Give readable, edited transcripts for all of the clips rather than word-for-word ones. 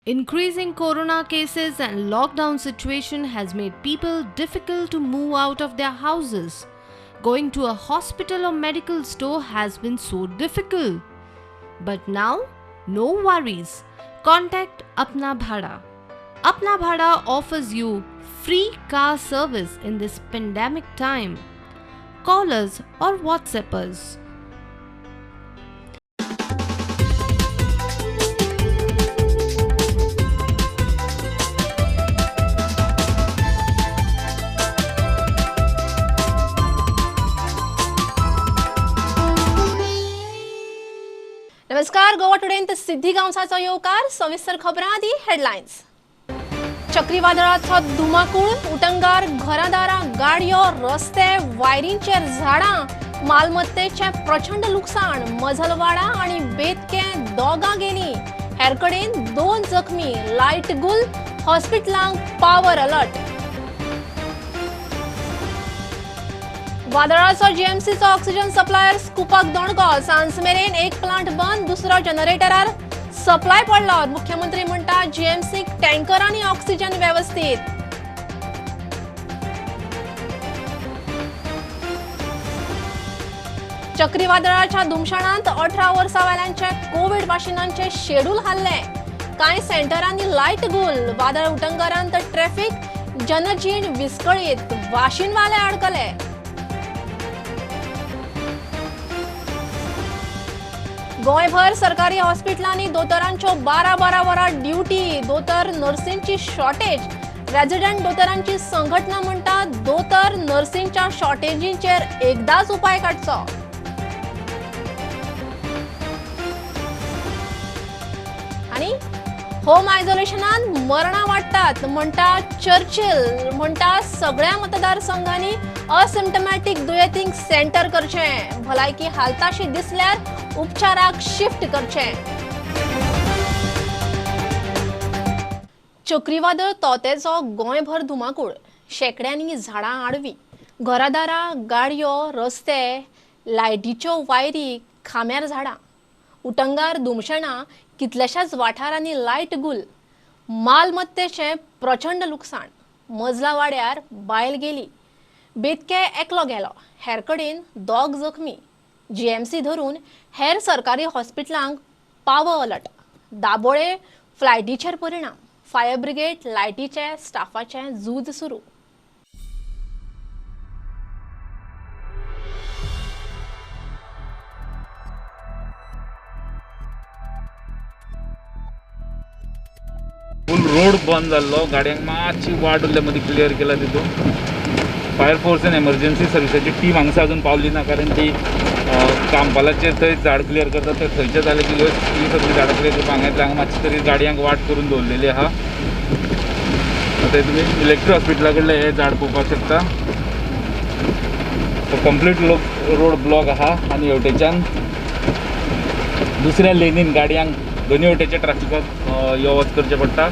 Increasing corona cases and lockdown situation has made people difficult to move out of their houses. Going to a hospital or medical store has been so difficult. But now, no worries. Contact Apna Bhada. Apna Bhada offers you free car service in this pandemic time. Call us or WhatsApp us. नमस्कार, गोवा टुडेंत सिद्धी गांवसाचो येवकार. सविस्तर खबरां आदी headlines. चक्रीवादळाचो धुमाकूळ, उटंगार घरादारां, गाडयो, रस्ते, वायरींचेर झाडां, मालमत्तेचें प्रचंड लुकसाण. मझलवाडा आनी बेतके दोगां गेलीं, हेर कडेन 2 जखमी. लायट गुल, हॉस्पिटलांक पावर अलर्ट. वादळाचो जीएमसीचो ऑक्सिजन सप्लायर स्कुपाक दणको. सांज मेरेन एक प्लांट बंद, दुसरो जनरेटरार सप्लाय पडलो. मुख्यमंत्री म्हणटा जीएमसीक टँकरांनी ऑक्सिजन वेवस्थीत. चक्रीवादळाच्या धुमशणांत 18 वर्सां वेल्यांचे कोवीड वाशिनांचे शेड्यूल हाल्लें. कांय सेंटरांनी लायट गुल. वादळ उटंगारांत ट्रॅफिक, जनजीण विस्कळीत, वाशिनवाले अडकले. गोंयभर सरकारी हॉस्पिटलांनी दोतोरांच्यो 12-12 वरां ड्युटी. दोतोर नर्सींची शॉर्टेज. रेजिडंट दोतोरांची संघटना म्हणटा दोतोर नर्सींच्या शॉर्टेजींचेर एकदाच उपाय काडचो. आनी होम आयसोलेशनान मरणां वाडटात म्हणटा चर्चिल. म्हणटा सगळ्या मतदारसंघांनी असिम्टमॅटीक दुयेंतींक सेंटर करचें. भलायकी हालताशी दिसल्यार उपचाराक शिफ्ट करचें. चक्रीवादळ तोतेचो गोंयभर धुमाकूळ. शेंकड्यांनी झाडां आडवी, घरादारां, गाडयो, रस्ते, लायटीच्यो वायरी, खांब्यार झाडां. उटंगार धुमशणां, कितल्याशाच वाठारांनी लायट गुल. मालमत्तेचें प्रचंड लुकसाण. मजला वाड्यार बायल गेली, बेतके एकलो गेलो, हेर कडेन 2 जखमी. जीएमसी धरून हेर सरकारी हॉस्पिटलांक पावर अलर्ट. दाबोळे फ्लायटीचेर परिणाम. फायर ब्रिगेड, लायटीचे स्टाफाचें झूज सुरू. फूल रोड बंद जाल्लो, गाडयांक मातशी वाट उरल्या, मदीं क्लियर केला तितून. फायर फोर्स आनी एमर्जन्सी सर्विसाची टीम हांगसर अजून पावली ना, कारण ती कांपालाचेर थंय झाड क्लियर करता, थंय थंयचें जालें की ही सगळीं झाडां क्लियर करपाक हांगा येतले. हांगा मातशी तरी गाडयांक वाट करून दवरलेली आहा. थंय तुमी इलेक्ट्रिक हॉस्पिटला कडलें हें झाड पळोवपाक शकता. कंप्लीट रोड ब्लॉक आहा आनी हेवटेच्यान दुसऱ्या लेनीन गाडयांक दोन्ही वटेच्या ट्रॅफिकाक यो वच करचें पडटा.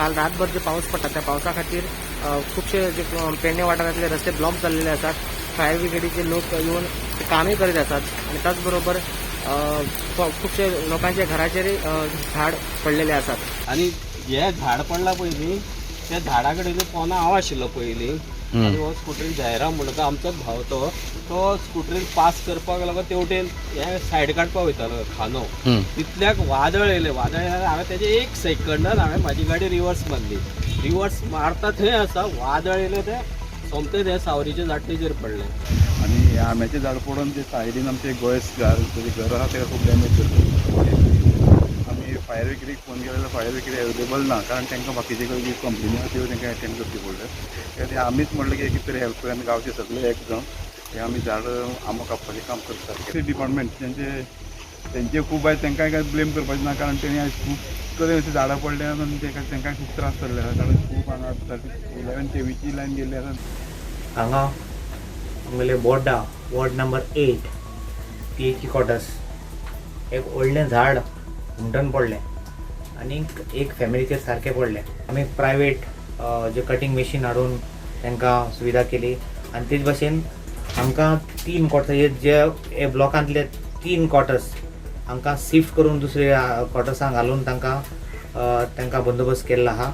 काल रातभर जे पावस पडटा त्या पावसा खातीर खुबशे जे पेडणे वाठारांतले रस्ते ब्लॉक जाल्लेले आसात. फायर ब्रिगेडीचे लोक येवन ते कामूय करीत आसात आनी त्याच बरोबर खुबशे लोकांच्या घराचेरय झाड पडलेले आसात. आनी हे झाड पडला पयलीं त्या झाडा कडेन पोना हांव आशिल्लो पयलीं आनी हो स्कुटरीन जयराम म्हणटा आमचोच भाव, तो स्कुटरीन पास करपाक लागलो तेवटेन हे सायड काडपाक वयतालो खांदो, तितल्याक वादळ येयलें. वादळ येयल्यार हांवें तेजे एक सेकंडान हांवें म्हाजी गाडी रिवर्स मारली. रिवर्स मारता थंय आसा वादळ येयलें, तें सोमतें तें सावरीच्या झाड तेजेर पडलें. आनी हे आंब्याचें झाड पडून ते सायडीन आमचें गोंयस घर तेजें घर आसा तेका खूब डॅमेज जाता. आमी फायर ब्रिगेडीक फोन केलो जाल्यार फायर ब्रिगेड अवेलेबल ना, कारण तांकां बाकीचे कडेन जी कंप्लेनी आसा त्यो तांकां एटेंड करच्यो पडल्यो. ते आमीच म्हणलें की कितें तरी हेल्प करूया आमी गांवचे सगळे एक जावन हे आमी झाड आंबो कापपाचें काम करतात. ते डिपार्टमेंट तेंचे खूब आयज तांकांय काय ब्लेम करपाचें ना, कारण तेणी आयज खूब कडेन अशें झाडां पडल्या आनी तांकांय खूब त्रास जाल्ले आसा, कारण खूब हांगा 11 kVची लायन गेल्ली आसा. हांगा आमगेले बोड्डा वॉर्ड नंबर 8 PHE quarters एक व्हडलें झाड हुमटून पडलें आनी एक फॅमिलीचेर सारकें पडलें. आमी प्रायवेट जे कटींग मशीन हाडून तांकां सुविधा केली आनी तेच भाशेन आमकां 3 क्वॉर्टर्स जे ब्लॉकांतले 3 क्वॉर्टर्स हांकां शिफ्ट करून दुसरे क्वॉर्टर्सांक घालून तांकां तांकां बंदोबस्त केल्लो आहा.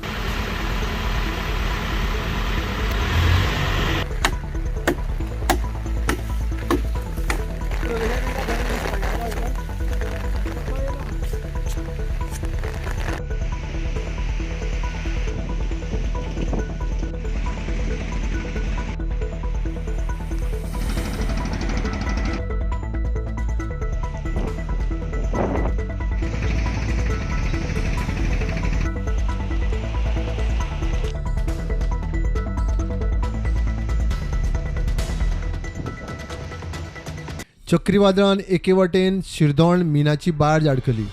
चक्रीवादळान एके वाटेन शिरदोण मिनाची बार्ज आडकली,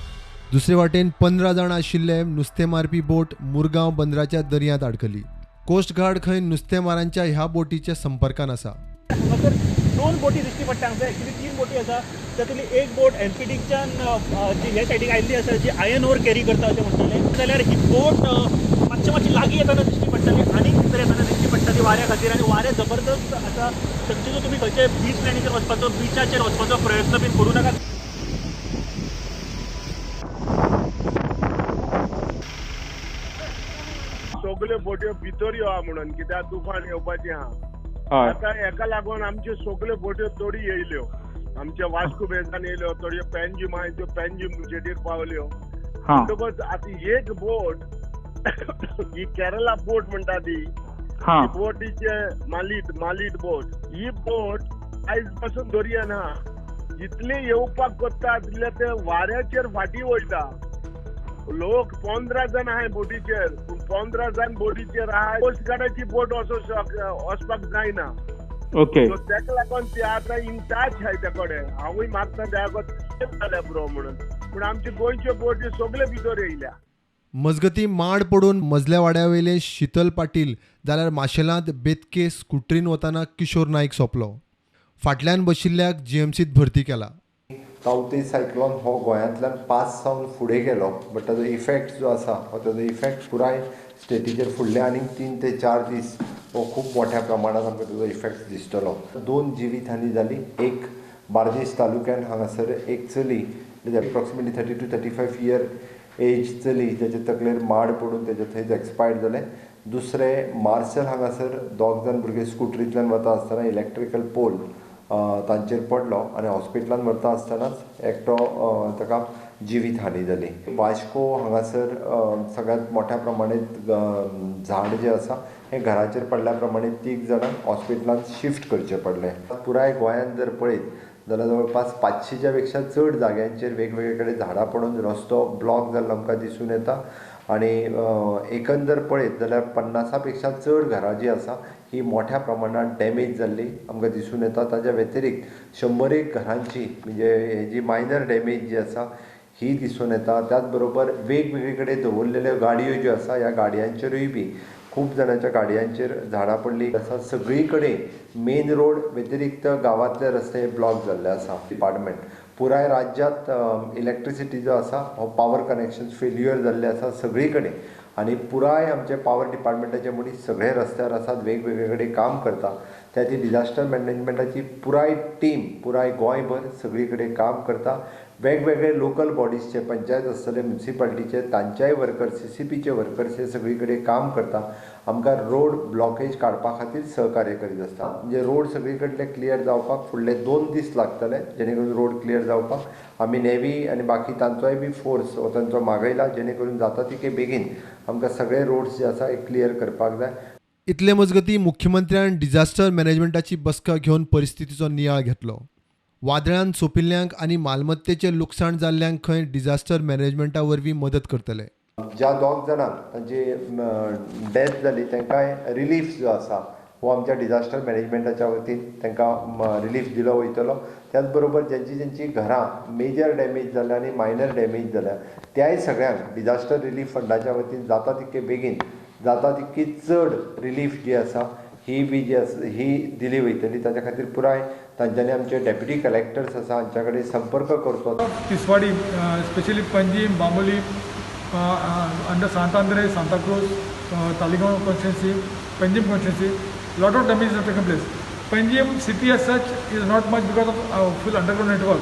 दुसरे वाटेन 15 जाण आशिल्ले नुस्तें मारपी बोट मुरगांव बंदराच्या दर्यांत आडकली. कोस्ट गार्ड खंय नुस्तेमारांच्या ह्या बोटीच्या संपर्कान आसा. हांगासर 2 बोटी दिश्टी पडटा. हांगासर एक्चुअली 3 बोटी आसा, तातूंतली एक बोट एमपीडीच्यान जी ह्या सायडीक आयिल्ली आसा, जी आयर्न ओर कॅरी करता अशें म्हणटाले. जाल्यार ही बोट मातशें मातशी लागीं येताना दिश्टी पडटाली आनी भितर येताना दिश्टी पडटाली वाऱ्या खातीर, आनी वारें जबरदस्त आसा. शक्यतो तुमी खंयचे बीच लायनीचेर वचपाचो, बिचाचेर वचपाचो प्रयत्न बीन करूं नाका. सगल्यो बोट्यो भितर यो म्हणून कित्याक तुफान येवपाचें आहा. आतां हेका लागून आमच्यो सगल्यो बोट्यो थोडी येयल्यो, आमच्या वास्को बेजान येयल्यो, थोड्यो पेंजीम आहा त्यो पेंजीम जेटीर पावल्यो. म्हणटकच आतां एक बोट ही केरला बोट म्हणटा ती बोटीचे मालीट बोट, ही बोट आयज पासून दर्यान आहा. जितले येवपाक कोत्ता तितले ते वाऱ्याचेर फाटी वयता. लोक 15 जाण आहाय बोटीचेर, पूण 15 जाण बोटीचेर आहाय. कोस्ट गार्डाची बोट वचपाक जायना. ओके, सो तेका लागून ते आतां इन टच आहाय त्या कडेन. हांवूय मागता त्या जाल्या पुरो म्हणून, पूण आमचे गोंयच्यो बोटी सगळे भितर येयल्या. मजगती माड पडून मजल्या वाड्यावेले शीतल पाटील जाल्यार माशेलांत बेतके स्कुटरीन वतना किशोर नाईक सोंपलो. फाटल्यान बशिल्ल्याक जीएमसीत भरती केला. तावते सायक्लोन हो गोंयांतल्यान पास जावन फुडें गेलो, बट ताजो इफेक्ट जो आसा हो ताजो इफेक्ट पुराय स्टेटीचेर फुडले आनीक 3 ते 4 दीस हो खूब मोठ्या प्रमाणात आमकां ताजो इफेक्ट दिसतलो. 2 जिवीत हानी जाली. एक बार्देश तालुक्यान हांगासर एक चली एप्रोक्सिमेटली 30 to 35 year age चली ताच्या तकलेर माड पडून तेजे थंयच एक्सपायर्ड जालें. दुसरें मार्शल हांगासर 2 जाण भुरगे स्कुटरींतल्यान वता आसतना इलेक्ट्रिकल पोल तांचेर पडलो आनी हॉस्पिटलान व्हरता आसतनाच एकटो ताका जिवीत हानी जाली. वास्को हांगासर सगळ्यांत मोठ्या प्रमाणांत झाड जें आसा हें घराचेर पडल्या प्रमाणे 3 जाणांक हॉस्पिटलान शिफ्ट करचें पडलें. पुराय गोंयांत जर पळयत जाल्यार जवळपास 500च्या पेक्षा चड जाग्यांचेर वेगवेगळे कडेन झाडां पडून रस्तो ब्लॉक जाल्लो आमकां दिसून येता आनी एकंदर पळयत जाल्यार 50 पेक्षा चड घरां जीं आसा ही मोठ्या प्रमाणात डॅमेज जाल्ली आमकां दिसून येता. ताज्या व्यतिरिक्त 100 घरांची म्हणजे हेजी मायनर डॅमेज जी आसा ही दिसून येता. त्याच बरोबर वेगवेगळे कडेन दवरलेल्यो गाडयो ज्यो आसा ह्या गाडयांचेरूय बी खूब जाणांच्या गाडयांचेर झाडां पडली आसा. सगळी कडेन मेन रोड व्यतिरिक्त गांवांतले रस्ते ब्लॉक जाल्ले आसा. डिपार्टमेंट पुराय राज्यांत इलेक्ट्रिसिटी जो आसा हो पावर कनेक्शन फेल्युअर जाल्ले आसा सगळी कडेन आनी पुराय आमचे पावर डिपार्टमेंटाचे मनीस सगळे रस्त्यार आसात, वेगवेगळे कडेन काम करता. त्या खातीर डिजास्टर मॅनेजमेंटाची पुराय टीम पुराय गोंयभर सगळी कडेन काम करता. वेगवेगळे लोकल बॉडीजचे, पंचायत आसतले, म्युनिसिपालिटीचे, तांच्याय वर्कर्स, सीसीपीचे वर्कर्स हे सगळी कडेन काम करता. आमकां रोड ब्लॉकेज काडपा खातीर सहकार्य करीत आसता. म्हणजे रोड सगळी कडले क्लियर जावपाक फुडले 2 दीस लागतले, जेणे करून रोड क्लियर जावपाक आमी नेवी आनी बाकी तांचोय बी फोर्स हो तांचो मागयला, जेणे करून जाता तितके बेगीन आमकां सगळे रोड्स जे आसा हे क्लियर करपाक जाय. इतले मजगती मुख्यमंत्र्यान डिजास्टर मॅनेजमेंटाची बसका घेवन परिस्थितीचो नियाळ घेतलो. वादळान सोंपिल्ल्यांक आनी मालमत्तेचें लुकसाण जाल्ल्यांक खंय डिजास्टर मॅनेजमेंटा वरवीं मदत करतले. ज्या 2 जाणांक तांची डेथ जाली तांकांय रिलीफ जो आसा हो आमच्या डिजास्टर मॅनेजमेंटाच्या वतीन तांकां रिलीफ दिलो वयतलो. त्याच बरोबर ज्यांची ज्यांची घरां मेजर डॅमेज जाल्या आनी मायनर डॅमेज जाल्या त्याय सगळ्यांक डिजास्टर रिलीफ फंडाच्या वतीन जाता तितके बेगीन जाता तितकी चड रिलीफ जी आसा ही बी जी आसा ही दिली वयतली. ताच्या खातीर पुराय तांच्यांनी आमचे डेप्युटी कलेक्टर्स आसा हांच्या कडेन संपर्क करचो. Tiswadi, specially Panjim, Bambolim, under Sant Andre, Santacruz, Taleigao constituency, Panjim constituency, lot of damage has taken place. Panjim city as such is not much because of full underground network,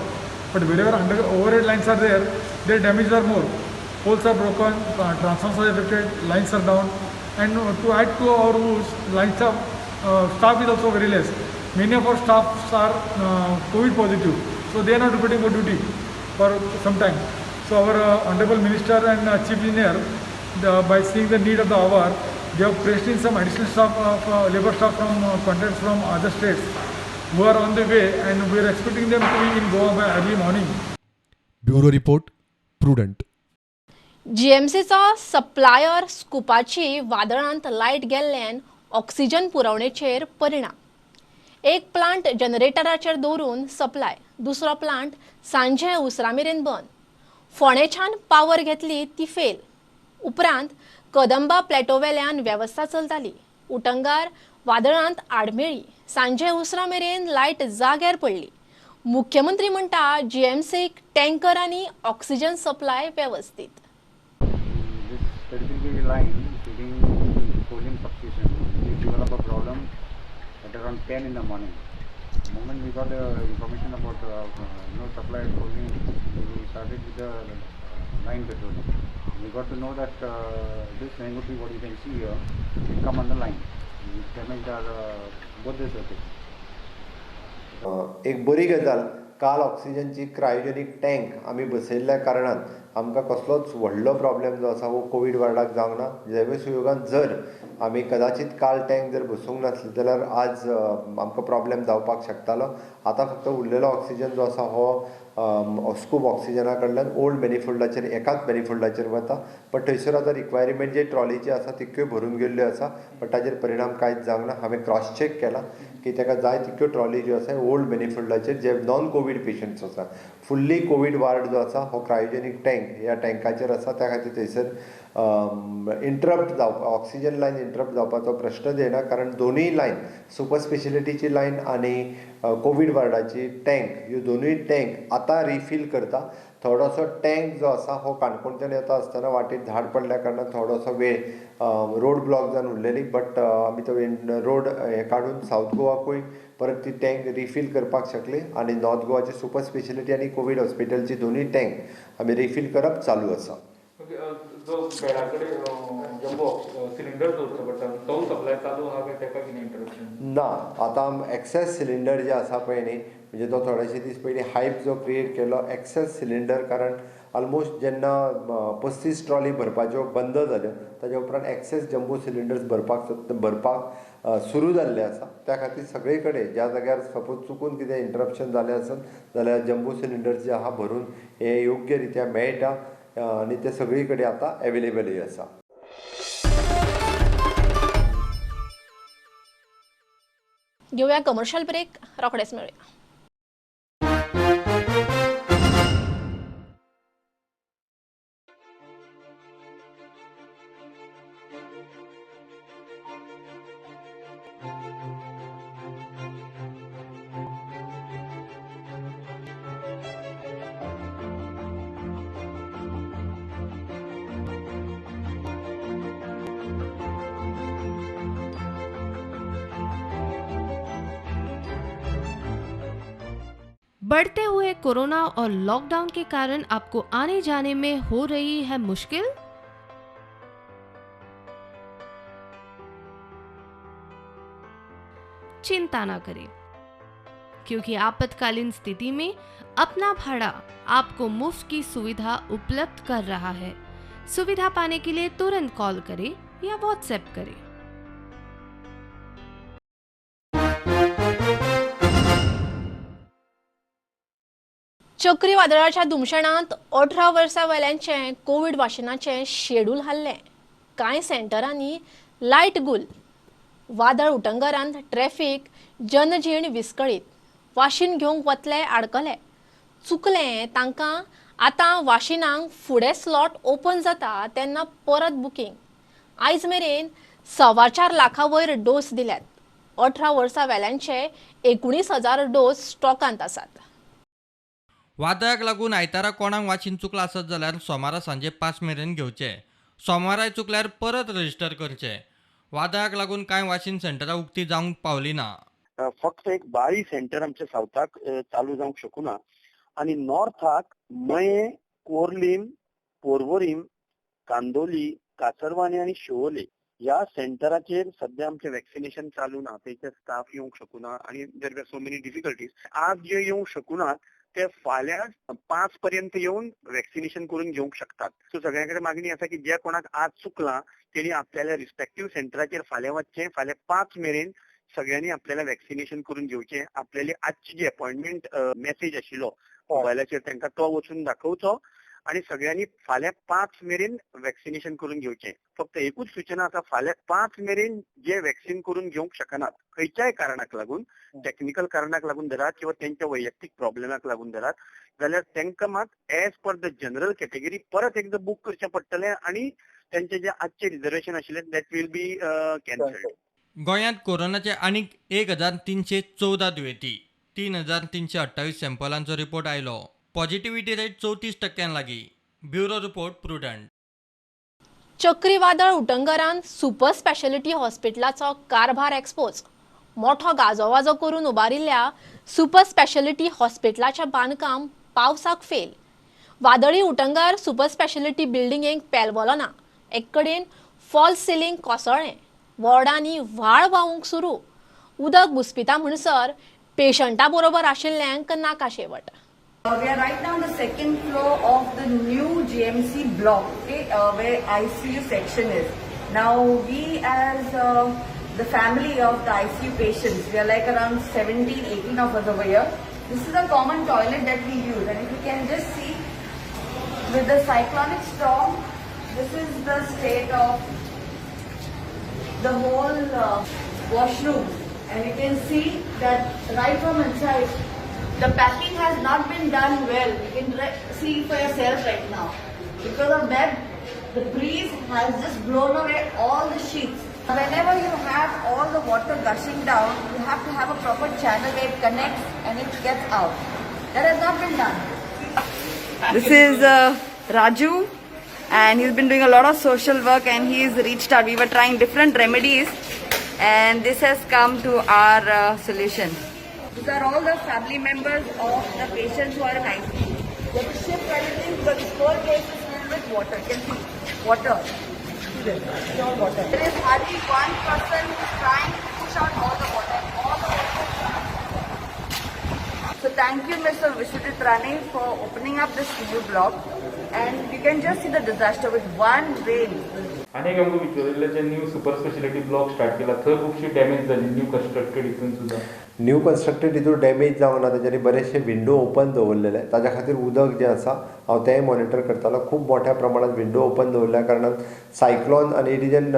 but wherever overhead lines are there, their damages are more. Poles are broken, transformers are affected, lines are down, and to add to our woes, lines of staff is also very less. Many of our staffs are COVID positive, so they are not reporting for duty for some time. So our Honorable Minister and Chief Engineer, by seeing the need of the hour, they have pressed in some additional staff, labor staff from contracts from other states who are on the way, and we are expecting them to be in Goa by early morning. Bureau Report, Prudent. जीएमसीचो supplier स्कुपाची वादळांत light गेल्ल्यान oxygen पुरवणेचेर परिणाम. एक plant जनरेटराचेर दवरून supply, दुसरो plant सांजे उसरां मेरेन बंद. फोंडेच्यान पावर घेतली ती फेल. उपरांत कदंबा प्लॅटोवेल्यान वेवस्था चलताली. उटंगार वादळांत आडमेळी, सांजे उसरां मेरेन लायट जाग्यार पडली. मुख्यमंत्री म्हणटा जीएमसीक टँकर आनी ऑक्सिजन सप्लाय वेवस्थीत. This 33 kV line feeding Khorlim substation, we developed a problem at around 10 in the morning. The moment we got the information about no supply at Khorlim, we started with the line patrol. We got to know that this mango tree, what you can see here, it come on the line. It damaged our both the circuits. एक बरी गजाल, काल ऑक्सिजनची क्रायोजेनीक tank आमी बसयल्ल्या कारणान आमकां कसलोच व्हडलो प्रॉब्लेम जो आसा हो कोवीड वार्डाक जावंक ना. दैव सुयोगान जर आमी कदाचित काल टँक जर बसूंक नासली जाल्यार आज आमकां प्रॉब्लेम जावपाक शकतालो. आतां फक्त उरलेलो ऑक्सिजन जो आसा हो स्कूप ऑक्सिजना कडल्यान ओल्ड मॅनिफोल्डाचेर, एकाच मॅनिफोल्डाचेर वता. बट थंयसर आतां रिक्वायरमेंट जे ट्रॉलीची आसा तितक्यो भरून गेल्ल्यो आसा, बट ताजेर परिणाम कांयच जावंक ना. हांवें क्रॉस चॅक केला की ताका जाय तितक्यो ट्रॉली ज्यो आसा ओल्ड मॅनिफोल्डाचेर जे नॉन कोवीड पेशंट्स आसा, फुल्ली कोवीड वार्ड जो आसा हो क्रायोजेनीक टँक ह्या टँकाचेर आसा. त्या खातीर थंयसर इंटरप्ट जावपा, ऑक्सिजन लायन इंटरप्ट जावपाचो प्रश्नच येना, कारण दोनूय लायन, सुपर स्पेशलिटीची लायन आनी कोवीड वार्डाची टँक, ह्यो दोनूय टँक आतां रिफील करता. थोडोसो टँक जो आसा हो काणकोणच्यान येता आसतना वाटेर झाड पडल्या कारणान थोडोसो वेळ रोड ब्लॉक जावन उरलेली, बट आमी तो रोड हे काडून सावथ गोवाकूय परत ती टँक रिफील करपाक शकली आनी नॉर्थ गोवाची सुपर स्पेशलिटी आनी कोवीड हॉस्पिटलची दोनूय टँक आमी रिफील करप चालू आसा. जो बेडा कडेन जम्बो सिलिंडर दवरचो पडटा तो सप्लाय चालू आहा काय तेका कितें इंटरप्शन ना? आतां एक्सेस सिलिंडर जे आसा पळय न्ही, म्हणजे तो थोडेशे दीस पयलीं हायप जो क्रिएट केलो एक्सेस सिलिंडर, कारण ऑलमोस्ट जेन्ना 35 ट्रॉली भरपाच्यो बंद जाल्यो ताज्या उपरांत एक्सेस जम्बो सिलिंडर्स भरपाक सुरू जाल्ले आसा. त्या खातीर सगळे कडेन ज्या जाग्यार सपोज चुकून कितें इंटरप्शन जालें आसत जाल्यार जम्बो सिलिंडर्स जे आहा भरून हे योग्य रित्या मेळटा आनी ते सगळी कडेन आतां एवेलेबलूय आसा. घेवया कमर्शियल ब्रेक, रोखडेच मेळुया. बढ़ते हुए कोरोना और लॉकडाउन के कारण आपको आने जाने में हो रही है मुश्किल? चिंता ना करें, क्योंकि आपातकालीन स्थिति में अपना भाड़ा आपको मुफ्त की सुविधा उपलब्ध कर रहा है। सुविधा पाने के लिए तुरंत कॉल करें या व्हाट्सएप करें। चक्रीवादळाच्या धुमशणांत 18 वर्सां वयल्यांचें कोवीड वाशिनाचें शेड्यूल हाल्लें. कांय सेंटरांनी लायट गुल. वादळ उटंगरान ट्रॅफिक जनजीण विस्कळीत. वाशीन घेवंक वतले आडकले, चुकलें तांकां आतां वाशिनांक फुडें स्लॉट ओपन जाता तेन्ना परत बुकींग. आयज मेरेन 4.25 लाखां वयर डोस दिल्यात. 18 वर्सां वेल्यांचे 19,000 डोस स्टॉकांत आसात. वादळाक लागून आयतारा कोणाक वाशीन चुकलां आसत जाल्यार सोमारा सांजे 5 मेरेन घेवचें. सोमाराय चुकल्यार परत रजिस्टर करचें. वादळाक लागून कांय वाशीन सेंटरां उक्ती जावंक पावली ना. फक्त एक बाळी सेंटर आमच्या सावथाक चालू जावंक शकूना आनी नॉर्थाक मये, कोर्लीम, पोरवोरीम, कांदोली, कासरवाणी आनी शिवोले ह्या सेंटराचेर सद्या आमचें वॅक्सिनेशन चालू ना. थंयचे स्टाफ येवंक शकूना आनी there are so many difficulties. आज जे येवंक शकूनात ते फाल्यां 5 पर्यंत येवन वॅक्सिनेशन करून घेवंक शकतात. सो सगळ्यां कडेन मागणी आसा की जे कोणाक आज चुकलां तेणी आपल्याल्या रिस्पेक्टीव सेंटराचेर फाल्यां वचचें. फाल्यां 5 मेरेन सगळ्यांनी आपल्याला वॅक्सिनेशन करून घेवचें. आपल्याली आजची जी अपॉयंटमेंट मेसेज आशिल्लो मोबायलाचेर तांकां तो वचून दाखोवचो आनी सगळ्यांनी फाल्यां 5 मेरेन वॅक्सिनेशन करून घेवचें. फक्त एकूच सूचना आसा, फाल्यां 5 मेरेन जे वॅक्सिन करून घेवंक शकनात खंयच्याय कारणाक लागून, टॅक्निकल कारणाक लागून धरात किंवा तेंच्या वैयक्तीक प्रॉब्लेमाक लागून धरात, जाल्यार तांकां मात as per the general category परत एकदां बूक करचें पडटलें आनी तेंचे जे आजचे रिजर्वेशन आशिल्लें that will be cancelled. गोंयांत कोरोनाचे आनीक 1314 दुयेंती, 3328 सॅम्पलांचो रिपोर्ट आयलो. पॉझिटिव्हिटी रेट 34% लागीं. Bureau report, Prudent. चक्रीवादळ उटंगरान सुपर स्पेशालिटी हॉस्पिटलाचो कारभार एक्सपोज. मोठो गाजोवाजो करून उबारिल्ल्या सुपर स्पेशालिटी हॉस्पिटलाचें बांदकाम पावसाक फेल. वादळी उटंगार सुपर स्पेशालिटी बिल्डिंगेक पेलवलो ना. एक कडेन फॉल्स सिलींग कोसळ्ळें. वॉर्डांनी व्हाळ व्हांवूंक सुरू. उदक घुसपिता म्हणसर पेशंटा बरोबर आशिल्ल्यांक नाका शेवट. We are right now on the second floor of the new GMC block, okay, where ICU section is. Now we as the family of the ICU patients, we are like around 17, 18 of us over here. This is a common toilet that we use, and if you can just see, with the cyclonic storm, this is the state of the whole washroom, and you can see that right from inside, the packing has not been done well. You can see for yourself right now. Because of that, the breeze has just blown away all the sheets. Whenever you have all the water gushing down, you have to have a proper channel where it connects and it gets out. That has not been done. This is Raju, and he's been doing a lot of social work, and he's reached out. We were trying different remedies, and this has come to our solution. These are all the family members of the patients who are in ICU. You have to shift everything because this whole place is filled with water. You can see water. See this? It's all water. There is hardly one person who is trying to push out all the water. All the water is coming. So thank you, Mr. Vishwajit Rane, for opening up this new block. And you can just see the disaster with one rain. आनी एक आमकां विचारिल्लें जे new super speciality block start केला थंय खुबशी damage जाली new constructed हितून सुद्दां. New constructed हितून डॅमेज जावंक ना, तेज्यांनी बरेचशे विंडो ओपन दवरलेले, ताज्या खातीर उदक जें आसा हांव तेंय मॉनिटर करतालो. खूब मोठ्या प्रमाणात विंडो ओपन दवरल्या कारणान सायक्लॉन आनी it is an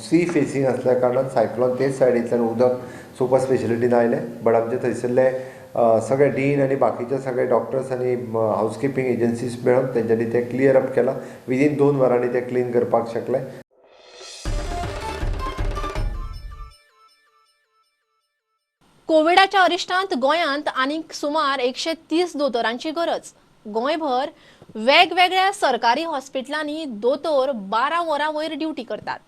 sea facing आसल्या कारणान सायक्लॉन तेच सायडींतल्यान उदक सुपर स्पेशलिटीन आयलें. बट आमचे थंयसरले सगळे डीन आनी बाकीचे सगळे डॉक्टर्स आनी हावसकिपींग एजन्सीज मेळून तेंच्यांनी तें क्लियर अप केलां. विदीन 2 वरांनी तें क्लीन करपाक शकले. कोविडाच्या अरिश्टांत गोंयांत आनीक सुमार 130 दोतोरांची गरज. गोंयभर वेगवेगळ्या सरकारी हॉस्पिटलांनी दोतोर 12 वरां वयर ड्युटी करतात.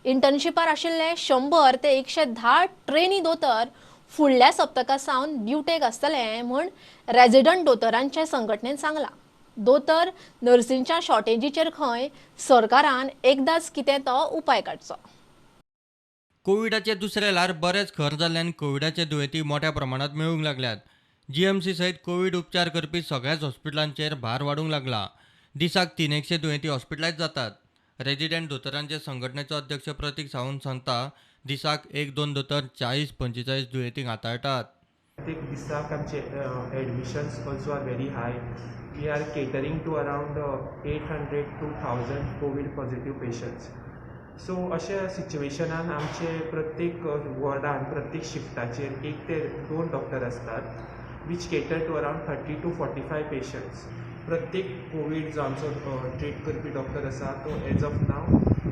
इंटर्नशिपार आशिल्ले 100 ते 110 ट्रेनी दोतोर फुडल्या सप्तका सावन ड्युटेक आसतले म्हूण रेजिडंट दोतोरांच्या संघटनेन सांगलां. दोतोर नर्सींच्या शॉर्टेजीचेर खंय सरकारान एकदांच कितें तो उपाय काडचो. कोविडाचे दुसरे ल्हार बरेच खर जाल्ल्यान कोविडाचे दुयेंती मोठ्या प्रमाणात मेळूंक लागल्यात. जीएमसी सयत कोवीड उपचार करपी सगळ्याच हॉस्पिटलांचेर भार वाडूंक लागला. दिसाक 300 दुयेंती हॉस्पिटलायज जातात. रेजिडंट दोतोरांचे संघटनेचो अध्यक्ष प्रतीक सावंत सांगता, दिसाक 1-2 दोतोर 40-45 दुयेंतींक हाताळटात. प्रत्येक दिसाक आमचे admissions also are very high. We are catering to around 800 to 1000 COVID positive patients. So अशा सिच्युएशनान आमचे प्रत्येक वॉर्डान प्रत्येक शिफ्टाचेर 1 ते 2 डॉक्टर आसतात, which cater to around 30 to 45 patients. प्रत्येक कोवीड जो आमचो ट्रीट करपी डॉक्टर आसा तो एज ऑफ नाव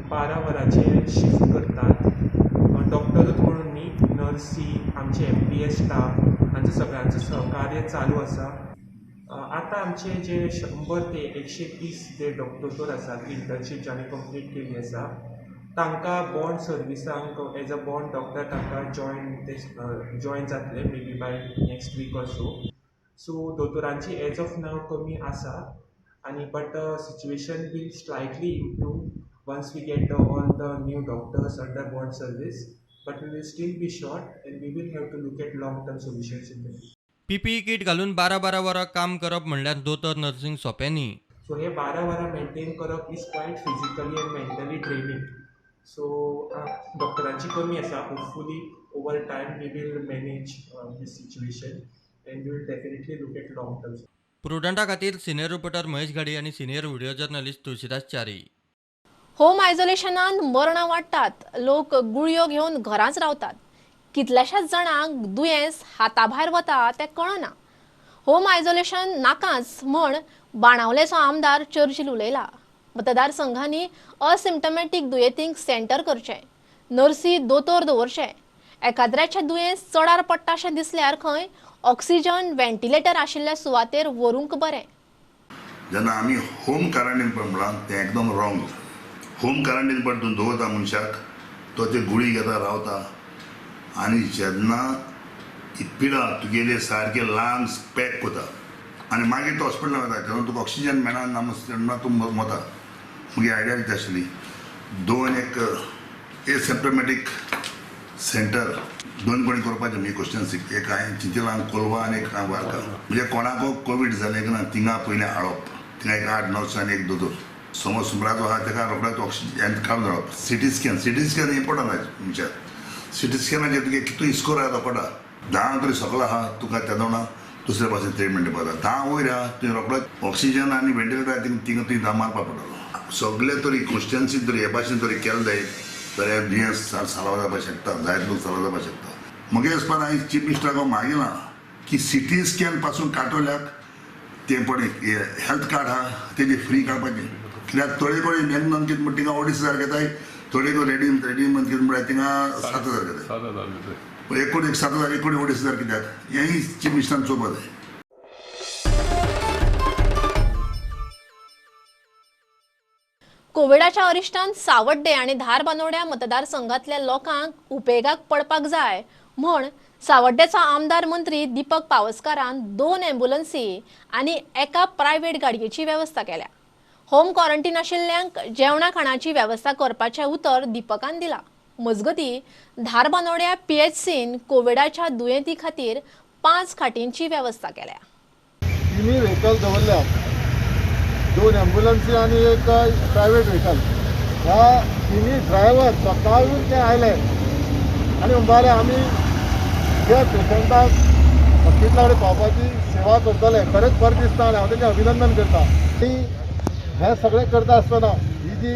12 वरांचे शिफ्ट करतात. डॉक्टरूच म्हणून न्ही, नर्सी, आमचे MPS staff हांचो सगळ्यांचो सहकार्य चालू आसा. आतां आमचे जे 100 ते 130 जे डॉक्टर आसात इंटर्नशीप ज्यांनी कंप्लीट केली आसा तांकां बॉन्ड सर्विसांक एज अ बॉन्ड डॉक्टर तांकां जॉयन जातले maybe by next week or so. So दोतोरांची as of नाव कमी आसा आनी but situation will slightly improve once we get all the new doctors under bond service, but we will still be short and we will have to look at long term solutions in the future. PPE kit घालून 12-12 वरां काम करप म्हणल्यार दोतोर nursing सोंपें न्ही. So हे 12 वरां मेंटेन करप is quite physically and mentally draining. So डॉक्टरांची कमी आसा. Hopefully over time we will manage this situation and we will definitely look at long term. प्रुडंटा खातीर सिनियर रिपोर्टर महेश घाडी आनी senior video journalist Tulsidas Chari. Home आयसोलेशनान मरणां वाडटात, लोक गुळयो घेवन घरांच रावतात. कितल्याशाच जाणांक दुयेंस हाताभायर वता तें कळना. होम आयसोलेशन नाकाच म्हण बाणावलेचो आमदार चर्चिल उलयला. मतदारसंघांनी असिम्टमॅटीक दुयेंतींक सेंटर करचें, नर्सी दोतोर दवरचे. एकाद्र्याचें दुयेंस चडार पडटा अशें दिसल्यार खंय ऑक्सिजन व्हेंटिलेटर आशिल्ल्या सुवातेर व्हरूंक बरें. जेन्ना आमी होम क्वारंटीन पण म्हणलां तें एकदम रॉंग. होम क्वारंटीन पण तूं दवरता मनशाक, तो ते गुळी घेता रावता आनी जेन्ना ही पिडा तुगेले सारके लंग्स पॅक कोता आनी मागीर तो हॉस्पिटलान वता, तेन्ना तुका ऑक्सिजन मेळना तेन्ना तूं मरता. मुगे आयडिया कितें आशिल्ली, 2 एक एसिम्टोमॅटीक सेंटर 2 कोणी करपाचें. मुगे क्वेश्चन एक हांवें चिंतलां कोलवा आनी एक हांव वार्का, म्हणजे कोणाको कोवीड जालें की ना थिंगा पयलें हाडप, थिंगा एक 8 नर्स आनी 1 दोतोर. समज सुमराचो आहा तेका रोखडोच ऑक्सिजन काडून धाडप. CT scan, CT scan important आहा मनशाक. सिटी स्कॅनाचेर तुगे कितू स्कोर आहा तो कळटा. 10 तरी सकलो आहा तुका तेदोना दुसरे पासून ट्रिटमेंट दिवपाक जाता. 10 वयर आहा तुवें रोखडोच ऑक्सिजन आनी व्हेंटिलेटर थिंगा तुवें 10 मारपाक पडटलो. सगळे तरी क्वेश्चन्सी तरी हे भाशेन तरी केलें जायत जाल्यार दुयेंस साल्व जावपाक शकता, जायत लोक साल्व जावपाक शकता. म्हगे वचपाक हांवें चीफ मिनिस्टराक मागिलां की सिटी स्कॅन पासून काटोल्याक तें पळय हेल्थ कार्ड आहा तेजें फ्री काडपाचें. कित्याक थोडे कडेन मॅक्सिमम कितें म्हणटा थिंगा 2,500 घेताय, थोडे कडेन रेडी कितें म्हणल्यार थिंगा 7,000 घेताय. पूण एक कोटी 7,000, एक कोटी 2,500 कित्याक, हेंय चीफ मिनिस्टरान चोवपाक जाय. कोविडाच्या अरिश्टान सावड्डे आनी धारबांदोड्या मतदारसंघातल्या लोकांक उपेगाक पडपाक जाय म्हूण सावड्डेचो आमदार मंत्री दीपक पावसकारान 2 एम्ब्युलन्सी आनी एका प्रायव्हेट गाडयेची वेवस्था केल्या. होम क्वॉरंटीन आशिल्ल्यांक जेवणा खाणाची वेवस्था करपाचें उतर दीपकान दिलां. मजगती धारबांदोड्या PHCन कोविडाच्या दुयेंती खातीर 5 खाटींची वेवस्था केल्या. तिनूय व्हेकल दवरल्या, 2 एम्ब्युलन्सी आनी एक प्रायव्हेट व्हेकल. ह्या तिनूय ड्रायव्हर सकाळून ते आयले आनी म्हणपाले आमी त्या पेशंटाक हॉस्पिटला कडेन पावपाची सेवा करतले. खरेंच बरें दिसता आनी हांव तेंचें अभिनंदन करता. आनी हें सगळें करता आसतना ही जी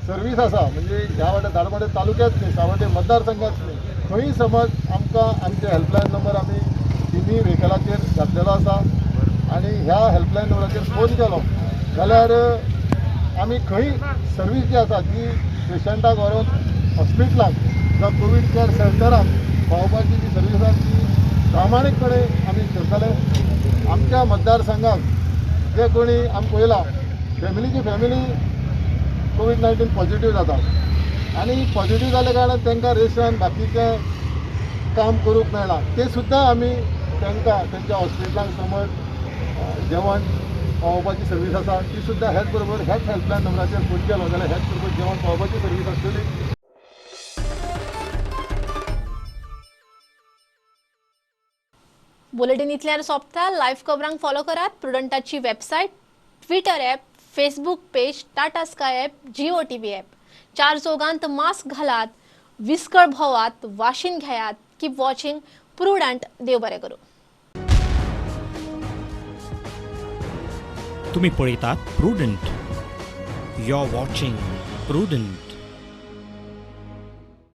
सर्वीस आसा म्हणजे ह्या वाट्या धारबांदोडें तालुक्यांत न्ही, सावड्डे मतदारसंघात न्ही, खंय समज आमकां आमचे हेल्पलायन नंबर आमी तिनूय व्हेकलाचेर घातलेलो आसा आनी ह्या हेल्पलायन नंबराचेर फोन केलो जाल्यार आमी खंय सर्वीस जी आसा ती पेशंटाक व्हरून हॉस्पिटलाक जावं कोवीड केअर सेंटराक पावोवपाची जी सर्वीस आसा ती प्रामाणीकपणे आमी करतले. आमच्या मतदारसंघाक जे कोणी आमी पळयलां फॅमिलीची फॅमिली कोवीड-19 पॉझिटिव्ह जाता आनी पॉझिटिव्ह जाल्या कारणान तांकां रेशन बाकीचें काम करूंक मेळना तें सुद्दां आमी तांकां तेंच्या हॉस्पिटलांक समज जेवण पावोवपाची सर्वीस आसा ती सुद्दां हेच बरोबर ह्याच हेल्पलायन नंबराचेर फोन केलो जाल्यार हेच बरोबर जेवण पावोवपाची सर्वीस आसतली. बुलेटिन इतल्यार सोंपता. लायव्ह खबरांक फॉलो करात प्रुडंटाची website, Twitter app, Facebook page, Tata Sky app, Jio TV app. चार चौगांत मास्क घालात, विस्कळ भोवात, वाशीन घेयात. Keep watching Prudent. देव बरें करूं. तुम्ही पळयतात Prudent. You are watching Prudent.